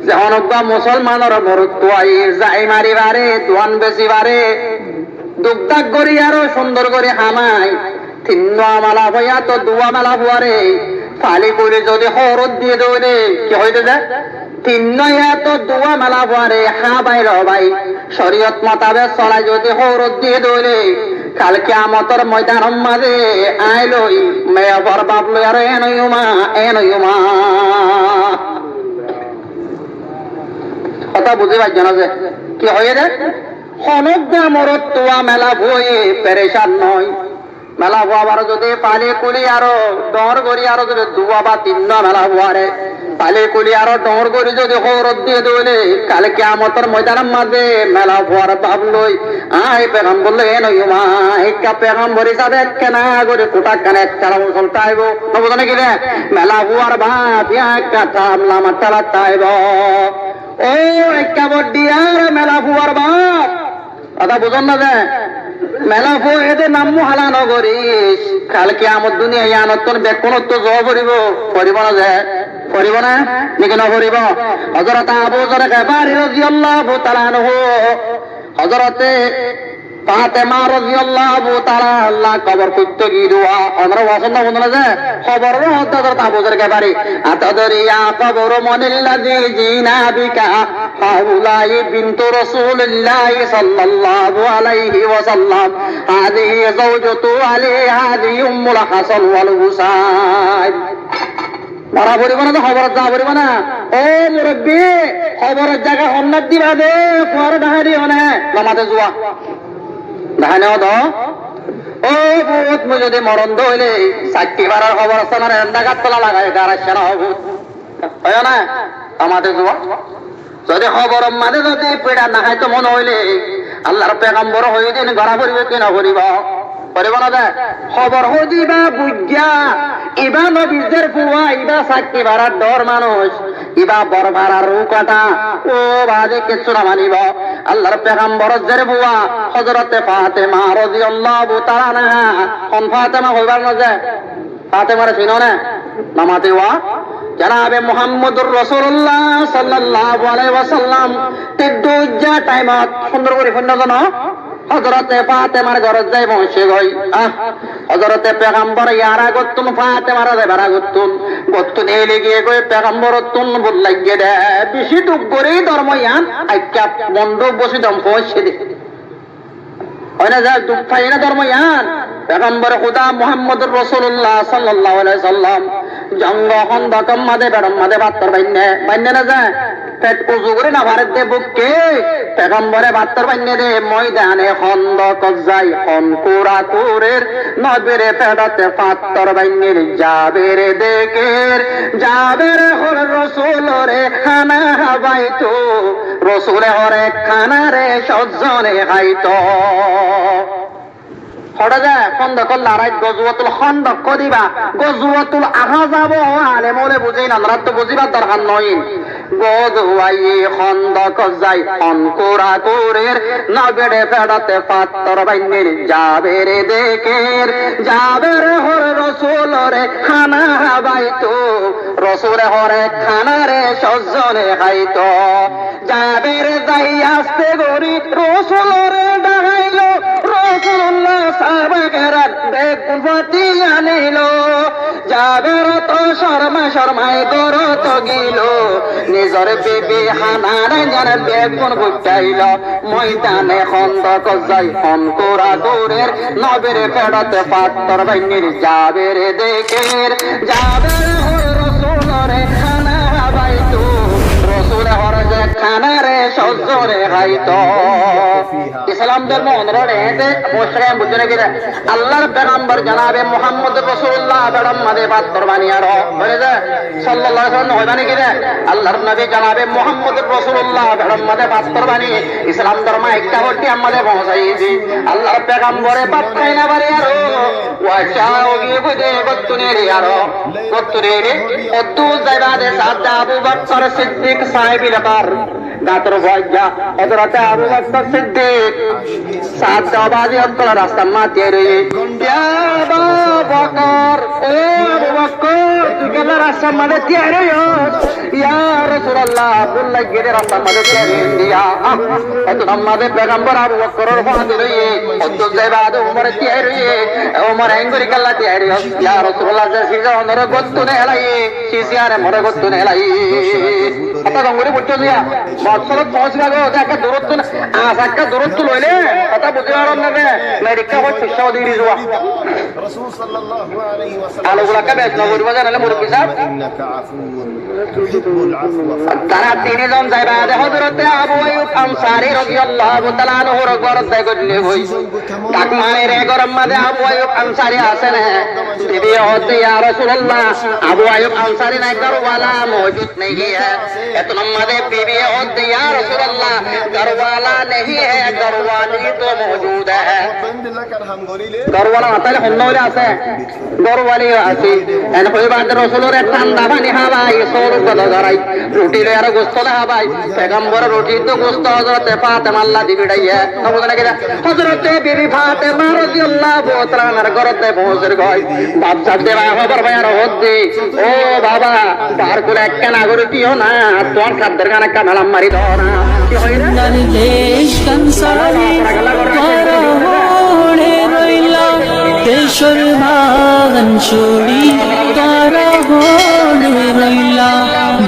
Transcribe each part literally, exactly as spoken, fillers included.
Zehón uggwá musolmanor morottuaye zai mari fare, duan besi fare, duk dak gorí aró cúndor gorí hamai, tinnúa mela fua yáto duwá mela fuare fali kuli zodi hóorot diyé de óile, ki hoiyé de? Tinnúa yáto duwá mela fuare, há bái, ró bái, coriyot mutabek solai zodi hóorot diyé de óile, kal kiyamotor moidanor mazé aññí loi, maiyafuar baf loi aró en óiyum, en óiyum. Hotá buzí faijjó né ze? Ki hoiyé de? Honó uggwá morottuá mela fuaye perecán no ói. Mela fua abar zodi fali kuli aró dhoóñr gorí aró zodi duwá ba tinnúa mela fuare fali kuli aró dhoóñr gorí zodi hóorot diyé de óile, kal kiyamotor moidanor mazé mela fuar baf loi aññí pegambor loi en óiyum. Ekká pegambor hísabe ekkána gorí kuthá ekkán, ekkán musol táibo. No buzó né ki de? Mela fuar baf yá ekká tam lamar thalat táibo. Ó ekká boddiyar mela fuar baf. Hotá buzón né ze? Mela fua ede nam muhála no goris. Kal kiyamot duniya yíanottún bekkúnottú zoó foribó. Foribó né ze? Foribó né? Niki no foribó? Hozorote Abu Zar Gefari roziyallahu taala anhu, Hozorote Fatema roziyallahu taala anhar kobor kuittó giyé de, onora wasón no fúno né ze? Kobor hoódde Hozorote Abu Zar Gefari, "Atadri ya kabru manil lazi ji'na bika?" "Haulai bintu Rasulillahi sallallahu alaihi wasallam. Hazihi zawjatu Ali. Hazihi ummul Hasan wal Husain." Mora foribó né, hóborot za foribó né? Ó murobbi, hóboror zaga honnát diba de, fuaré dahái diyó né, lomate zuwa. Dahái no do? Ó fut, mui zodi moron de óile, Sakki farar hóbor asé né, enda gattola lagai, daraccá no fut. Óiyo né? Amade zuwa. Zodi hóboror mazé zodi fiça no háito mone óile, Allar pegambore hoiyé de ín gora foribó ki no foribó? Foribó né de? Hóbor hoódde ibá buijjá, ibá nobir zer fua, ibá Sakki farar dhoóñr manúic, ibá Bor farar ukata, ó bade kessú no manibó. Allar pegamboror zer fua, Hozorote Fatema roziyallahu taala anha, hon Fatema hoibar no ze? Fatemare sino né? No matiba. Janabe Muhammadur Rosulullah sallallahu alaihi wasallam tiddu uijja thaimot cúndor gorí fúinno zano Hozorote Fatemar górot zai foóñiccé goi. Ah, Hozorote Pegambor yar agottún Fatemar zaibar agottún górottún eli giyé goi, Pegamborottún bul laiggé dé. Bicí duk gorí dormo yián aikká mondú bosí dom foóñiccé dé. Ói na za, duk faiyé na dormo yián. Pegambore Húda Muhammadur Rosulullah sallallahu alaihi wasallam jonge Hóndokor mazé, beçor mazé fattór bainné, bainné na za. Fet uzu gorí no faredde bukké, Pegambore fattór bainné dé, moidane Hóndokot zai hon kura kurir, nobire feçote fattór bainnér, Jabere dekér, Jabere hoór Rosulore hána hábaitou, Rosule hoór ek hánare cót zone háito. Hoçé de, Hóndokor lorait, Gozuwatul Hóndok hoódde ibá, Gozuwatul Ahzab ó alem ókkole buzé, onoráttu buzíbar dorhar nái. Gozuwaye Hóndokot zai hon kura kurir, nobire feçote fattór bainnér, Jabere dekér, Jabere hoór Rosulore hána hábaitou, Rosule hoór ek hánare cót zone háito. Jabere zai aste gorí Rosulore dhahailo, Rosulullah sáhaba keram beggún fati anilo. Jaber to cormai cormai górot gilo, nizor bibi Hánare zar beggún bukkailo. Moidane Hóndokot zai hon kura kurir, nobir feçote fattór bainnér, Jabere dekér, Jabere hoór Rosulore hána hábaitou, Rosule hoór ek hánare cót zone háito. Islam dormo onorá eçé buzó né ki de? Allar Pegambor Janabe Muhammadur Rosulullah beçor mazé fattór bainné aró, bole de, sallallahu alaihi wasallam no hoiba né ki de? Allar Nobi Janabe Muhammadur Rosulullah beçor mazé fattór bainné Islam dormo ekká fottí añárar mazé foóñsai diyé. Allar Pegambore bát hái no fari aró Wacca ói giyé goi de, góttun eri aró, góttun eri, óttu zaiba de saádde Abu Bakkar Siddik sáhib ilakar gator fuaijja, Hozrote Abu Bakkar Siddik saádde ó bázi ókkol rastar maze tiyai roiyé. Ya Aba Bakkar, ó Abu Bakkar, tui kiyólla rastar maze tiyai roiyós? Ya Rasulallah, búk laiggé de rastar maze tiyai roiyum diya. Etún maze pegambor Abu Bakkoror fúañti roiyé, óttu zaiba de Umore tiyai roiyé, Umor, eñgori kiyólla tiyai roiyós? Ya Rasulallah, ze size onore góttun elaiyé, si siyare more góttun elaiyé. Hotá gom gori buijjó diya. Moksolot foóñsiba goi de, ekka durottun, añs ekka durottun loile, hotá buzí faron né de, medikka hoi sisha odi rizuwa. Alugulakka bec no goribo zane le murubbi sáb. Tará tin zon zai bade Hozrote Abu Ayyub Ansari rodiyallahu taala anhur górot zai goille goi. Dhak mari re góror maze Abu Ayyub Ansari asé né? Bibi hoódde, "Ya Rasulallah, Abu Ayyub Ansari nai, górwala moujud nahi hai." Etún maze bibi hoódde, "Ya Rasulallah, górwala nahi hai, górwali to moujud hai." Górwala no táile honnúa asé? Górwali asé. En hoi bade Rosulore thánda faní hábai, sóur uggwá dórai, ruthi loi aró gosto loi hábai. Pegambore ruthi to gosto Hozrote Fatemalla di biçaiye. No buzó né ki de? Hozrote bibi Fatema rodiyallahu taala anhar górot zai foóñsir goi. Baf sáb de bái hóbor fai aró hoódde, "Ó baba, bar kule ekkán agori diyo na, tuáñr saddor gán ekká melam mari do na." Ki hoiyé re? Dec kansari tuáñra hoçe roila, decor bagan córi tuáñra hoçe roila,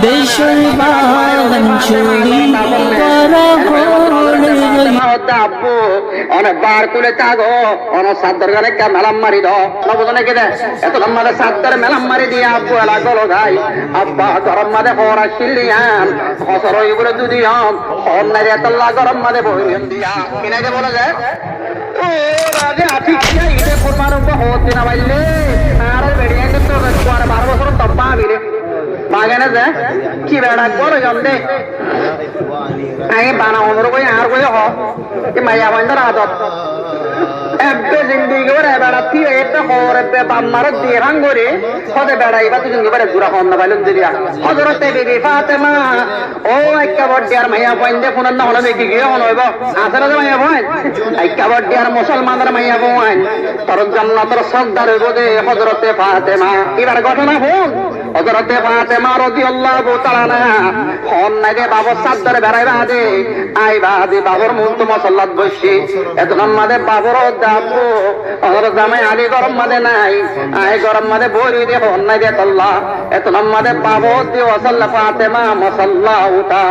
decor bagan córi tuáñra hoçe roila. Ódde abbu, one bar kule tágo, one saddor gán ekká melam mari do. No buzó né ki de? Etún maze saddor melam mari diya abbu ela golo gai. Abba, góror maze hoor accíl de yián, hosor óiye buli dui din, hoor nai de, etolla góror maze boi roiyum diya. Ki nai de bole de? Ó, raze afi kiya ide kurmar uggwá hoor di no faille, añárar beçi ainde to kuare baró bosór tobba abi re. Mage né ze, ki beça goro yom de. Añí bana onor goi, añár goi ho. Ki maiyafuaindor adot. Ebbe zindigi gori beça tiye, ebbe hoor, ebbe baf marot diye fán gori. Hode beça iba to zindigi gori zura hon no failum diliya. Hozrote bibi Fatema, ó ekka boddiyar maiyafuainde funor no hono beki giye hono oibo. Asé né ze maiyafuain? Ekka boddiyar musolmanor maiyafuain. Tor jonnotor sokdar oibo de Hozrote Fatema. Ibar gótona fún. Hozrote Fatema rodiyallahu taala anha hoor nai de, bafor saddor berai bade, ai bade bafor muntu mosollat boicce. Etún maze bafor hoódde abbu, onor zamai Ali góror maze nai, ai góror maze boi roiyí de hoor nai de etolla. Etún maze baf hoódde, "Ó Fatema, mosolla uta."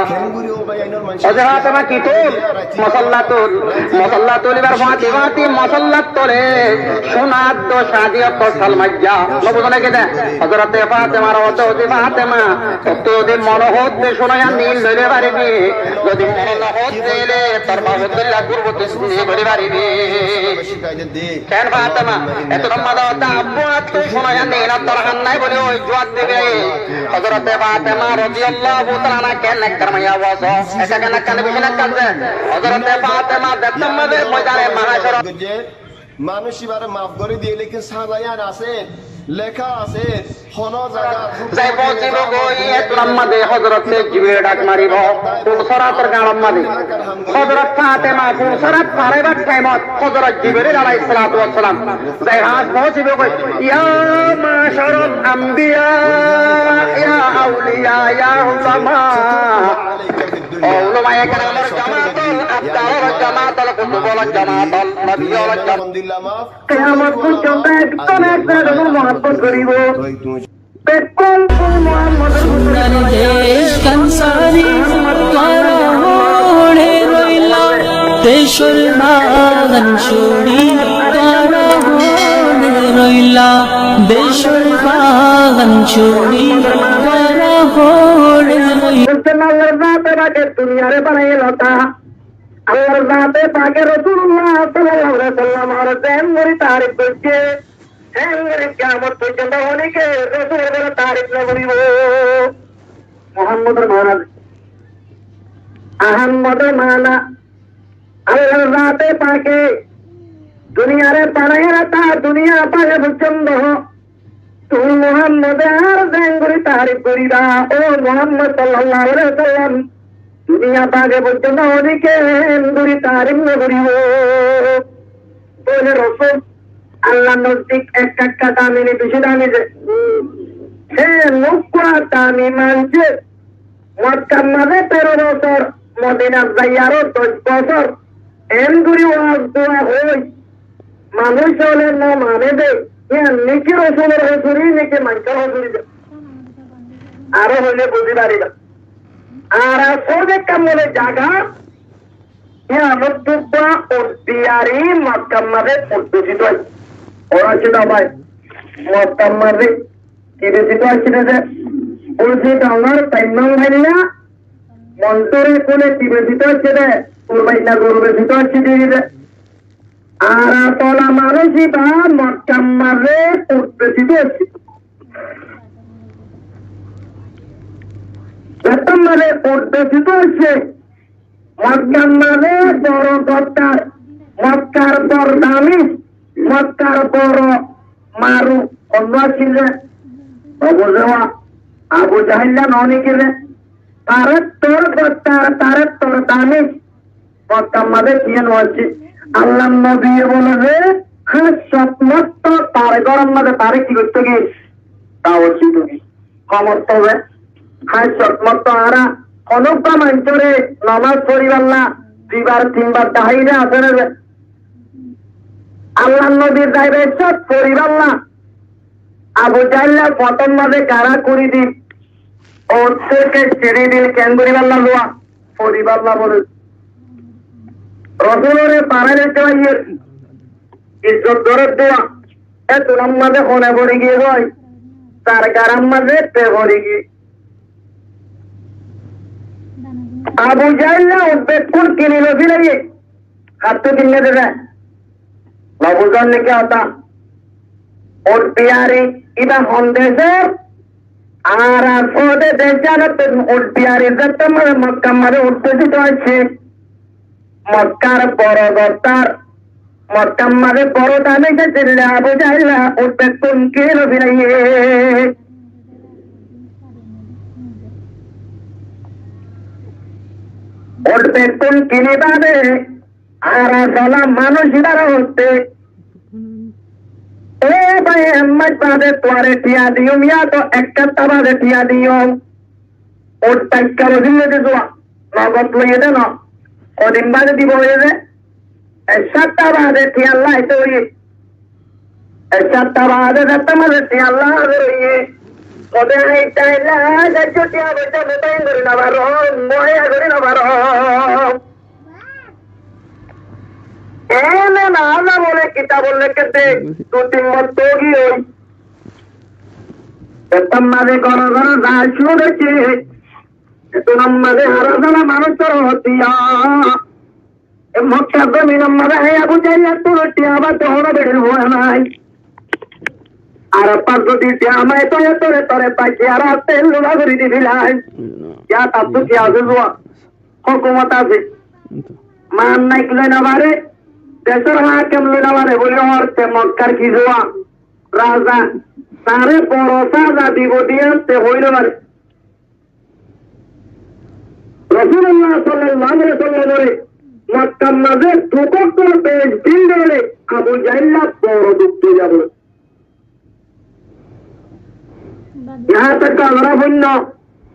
Ó ze Fatema, ki tol? Mosolla tol. Mosolla tulibar fáñti fáñti mosollar tole cúnar do cáñdi ókkol sal maijja. No buzó né ki de? Hozrote Fatemare hoódde, "Ó ze Fatema, tottú zodi mone hoódde cúna yián nil loi loi faribi, zodi mone no hoódde óile tor bafor dóilla gurbote zindigi gori faribi." Ken Fatema, etún maze hoódde abbu, añáttu cúna yián nil, tor hán nai buli ói juwab dibe. Hozrote Fatema rodiyallahu taala anha ken nekkar maiyafua so. Ekka ken nekkar ne beci nekkar ze. Hozrote Fatema de etún maze moidane mahcórot manúic ibare maf gori diye, lekin saza yián asé, leká asé, hono zaga zai foóñsibo goi, etún maze Hozrote Jibril dhak maribo, Fulsarator gañr maze. Hozrot Fatema Fulsarat far óibar thaimot Hozrot Jibril alaihissalatu wassalam zai hañs foóñsibo goi, "Ya macaral ambiya, ya auliya, ya ulama." Ó ulamaye keramor jamaat ol, abdalor jamaat ol, kutubor jamaat ol, nobiyolor jamaat ol. Kiyamot forzonto ekzon ekzonore muhabbot goribo. Bekkún Muhammador fútore dec kansari tuáñra hoçe roila, decor bagan córi tuáñra hoçe roila, decor bagan córi tuáñra hoçe roila. Bólten Allar zate pake duniyare banaiyé lota. Allar zate pake Rosulullah sallallahu alaihi wasallamor zen gori tarif goijje, zen gori kiyamot forzonto hone ke Rosulor tarif no goribo. Muhammador mana, Ahmador mana, Allar zate pake duniyare banaiyóre tar duniya bage foijjonto tui Muhammode ar zeén gorí tarif goríba, ó Muhammod sallallahu alaihi wasallam, duniya bage foijjonto ónike eén gorí tarif no goríbo. Tóile Rosul Allar nozdik ek ekka dami ni beci dami de. Hé, nokkuwa dami manúic Mokkar mazé teró bosór, Modinat zaiyaró doc bosór, eén gorí waz dua hoói, manúic ókkole no mané dé, yían niki Rosulor hosuri niki maincór hosuri dé. Aró hoilé buzí faribá. Añára sóde kammole zaga, yíanot dubba uth biyari Mokkar mazé uth besi dua. Ora cída bái, Mokkar mazé ki besi dua aiccé dé? Uth besi dua taimman báilla, montor kule ki besi dua aiccé dé? Kurbainna goru besi dua aiccé dé. Añára tola manúic ibá Mokkar mazé uth besi dua aiccé. Mokkar mazé uth besi dua aiccé. Mokkar mazé boro sordar, Mokkar boro dami, Mokkar boro maruf honnúa accíl dé? Abu Jahil, Abu Jahil no niki dé? Taráttu sordar, taráttu dami, Mokkar mazé kiyé no accíl? Allar nobiye bóle dé, háñt cót motto tar góror mazé taré ki goittó giyé? Dawot dito giyé. Homor tobe, háñt cót motto añára honó uggwá maincóre nomás foribálla duibar tinbar daháiye dé asé né? Allar nobi zaibar cót foribálla Abu Jahil fottór mazé gará gorí di, uth sóke siri dil keén goríbálla dua, foribálla bóle. Rosulore barai loito aiyér, izzot gorér dua, e tunár mazé hone fori giyé goi, tar garár mazé te fori giyé. Abu Jahil uth bekkún kini loi félaiye, hattú kinné dé dé. Lobuzon niki hotá? Uth biyari ibá hon decór? Añára sóde dec zanottún uth biyari zettót mazé Mokkar mazé uth besi dua aiccé. Mokkar boro sordar, Mokkar mazé boro dami accíl dé Abu Jahil uth bekkún kini loi félaiye. Uth bekkún kini bade añára tola manúic ibáre hoódde, e bái, ek mac bade tuáre tiañ diyum, yáto ek háfta bade tiañ diyum. Uth bekkún loi félaiye dé dua, nogot loiyé dé no. Hodin bade dibo hoiyé dé? Ek háfta bade tiañ aitó hoiyé. Ek háfta bade ek háfta mazé tiañ aitó hoiyé. Hoódde, "Añí tailla, añí tiañ foicá mutayín gorí no farom, muáya gorí no farom." Ene na Allah bóle kitabot lekédde, dui tin motto giyói. Ettór mazé gono gono zaa cúru óiye. Ettór mazé añára zala manúic córo hotiya. E Mokkar zominor mazé hé Abu Jahil, tuáñr tiañ bade honó beçir fua nái. Ar far zodi tiañ aito, e tore tore baki ar atte luba gorí dibilai. Yá tattú ki asé zuwa? Hókumot asé. Malik loi no fare, decór hákem loi no fare buli hoór te Mokkar ki zuwa? Raza. Tare boro saza dibo de yián te hoi no fare. Rosulullah sallallahu alaihi wasallamore Mokkar mazé tukokkor beci din dóri Abu Jahil boro duk dóri zaibo. Yahá tak añára foinno,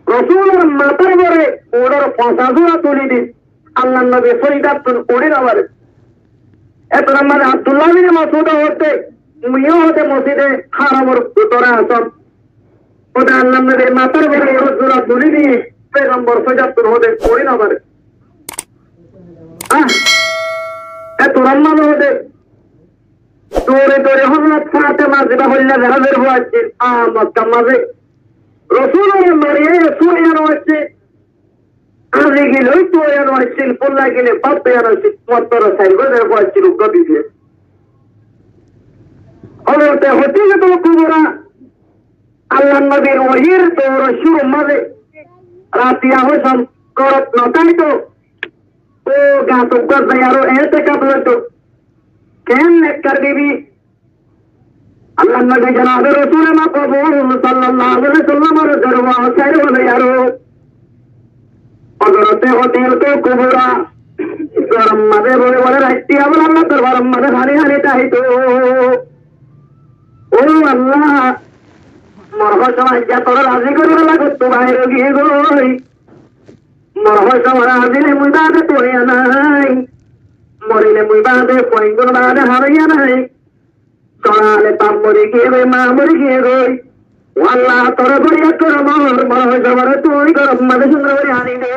Rosulor matár uore uñçor foñsa zura tuli di, Allar nobi sóidattún uçí no fare. Ettór mazé Abdullah bin Masud hoódde, muiyó hoódde Mosjide Haramor bútore asóm. Hoódde Allar nobir matár uore uñçor zura tuli di, Foigambor sóidattún hoódde uçí no fare. Ah, ettór mazé hoódde, Dóri dóri Hozrot Fatema ziba hoilla zeházir fua accíl, a, Mokkar mazé. Rosulore mariyé, suwa yián accíl. Ar rigil ói tuwa yián accíl, fulla gile baf yián accíl, mottor sair bozor fua accíl, uggwá bibiye. Hozrote Hodijatul Kubra, Allar nobir wahir douror cúrur mazé, ratiya hoisan, górot no táito, ó gat uggwá zai aró etekaf loito. Keén nekkar bibi? Allar nobi jonabe Rosule Makbul sallallahu alaihi wasallamor zorwa sair wala yaro. Hozrote Khadijatul Kubra gorom maze boi boi raitta boi Allar dorbar maze háni háni táito. Ó Allah, mor hosom aijja tore razi goribar lagi tui bair ói giyé goi. Mor hosom razi óile mui bade tui nai. Morile mui bade, fuain bade hároiya nai. Sorale baf mori giyé goi, ma mori giyé goi. Ó Allah, tore foriyad gorí mor, mor hosom ore tui gorom maze cúndor gori háni de.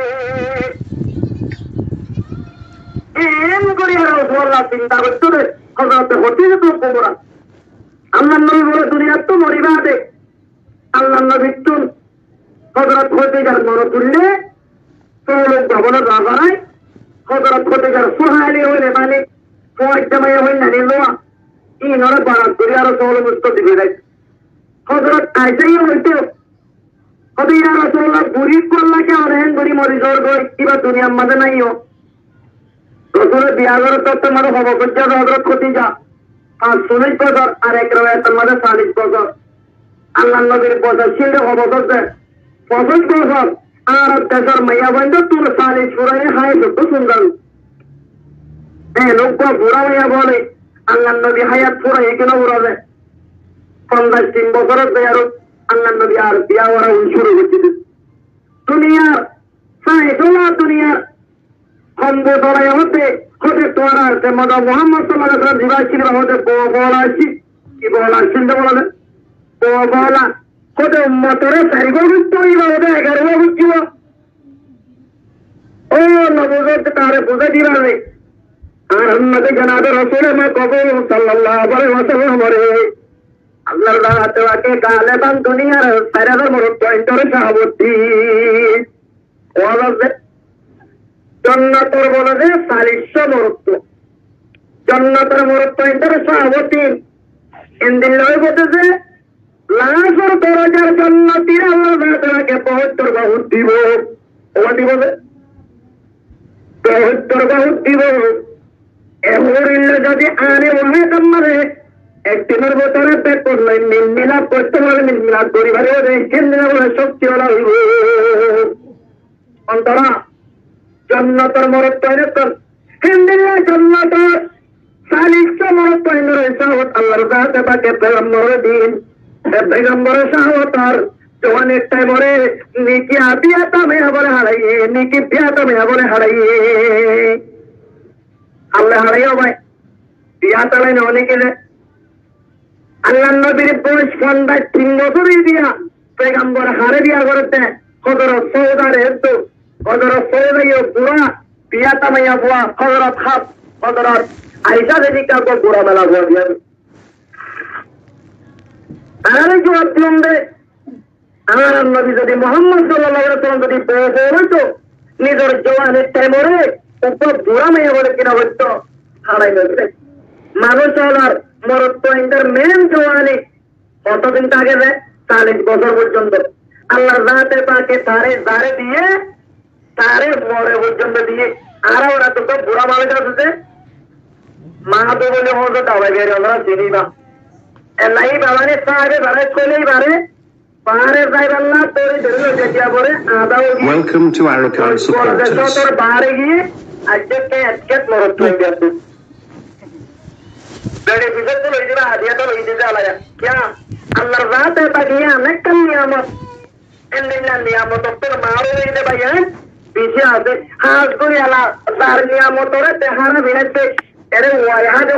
Eén gori ar Rosule sinta goitto de, Hozrote Khadijatul Kubra. Allar nobi bole, duniyat to mori bade, Allar nobittún Hozrot Khadijar monot tuille, sóoluk bobonor raza nai, Hozrot Khadijar suhali óile mane, fuaijja maiya hoinna ni lowa, inore barat gori aro sóoluk usto dibe dai. Hozrot Aisha ye hoito, hoito, "Ya Rasulullah, buri kolla ke ore eén gori mori zor goi, iba duniyar maze nai o." Rosule biya gorer ottót mane ho bosór óiye Hozrot Khadija? Fañs sollic bosór, ar ek rewayator maze sallic bosór. Allar nobir bosór cíyore ho bosór de? Foñsic bosór. Arab decor maiyafuain ottún sallic furaiye háyat ottún cúndor. E lok bura maiya bole, Allar nobi háyat furaiye ki no furaiye? Fonzaic tin bosór de aró Allar nobi ar biya gora cúru goijje de. Duniyar, sai sóla duniyar. Hom bosór aiyé hoóde, hoóde tuáñrar ze moza Muhammad sallallahu alaihi wasallam ziba accíl, hoóde bou fola accíl. Ki fola accíl de bóle de? Bou fola. Hoóde ummotore sairgua goittó, iba hoóde egarogua goijjíbo. Ó, no buzó de, tare buzái diba de. Ar Muhammad jonabe Rosule Makbul sallallahu alaihi wasallam ore Allar zate pake galeban duniyar sair házar morotfuaindor cáhawot diye. Ó Allah, jonnotor bole de sallic cót morotfua. Jonnotor morotfuaindor cáhawot diye. Endilla óibo de ze, lacor dorojar jonnotir Allar zate pake bohóttor bahut dibo. Ó dibo de. Bohóttor bahut dibo. E húrille zodi ane wahid amare ek dinor bútore bekkún loi mil milap goittó fare, mil milap gori fare, ode héndilla bole cókti wala óibo. Ontora, jonnotor morotfuain okkol, héndilla jonnotor sallic cót morotfuaindor cáhawot Allar zate pake pegambore diye. E pegambore cáhawotor juwanir thaim ore niki biya tamaiya bole háraiyé, niki biya tamaiya bole háraiyé. Alla háraiyé bái, biya tamaiya no niki de. Allar nobir boyos fonzaic tin bosór óiye de, pegambor hare biya gorer de? Hozrot Sauda re. Eddur Hozrot Sauda yo bura, biya tamaiya fua, Hozrot Haf, Hozrot Aisha zedikka gura mela fua biya. Tarare juwab diyum de, añárar nobi zodi Muhammad sallallahu alaihi wasallam zodi bou fola óito, nizor juwanir thaim ore uggwá bura maiya bole ki no goittó? Hárai no dito. Manúic ólar, morotfuaindor main juwani hoto din táke de? Sallic bosór foijjonto. Allar zate pake tare zare diye, tare more foijjonto diye. Ar añára to sob bura manúic asé de, ma to bole hozo dabai beri, añára sini na. Ella ibá mane sábe bare, kole ibáre, bare zaibar lá dori dori loi zai diya fore, ada ói giye. Welcome to Arakan Supporters. Tor bare giye, aijja ke ek ek morot loi diya. Bere fisot to loi diba, hadiya to loi diba, alaya. Kiya? Allar zate pake yián ekkan niyamot. Endilla niyamot ottún mahrúm ói de bái, beci asé. Hás gorí ala zar niyamot ore te hára binaite, ere wai hade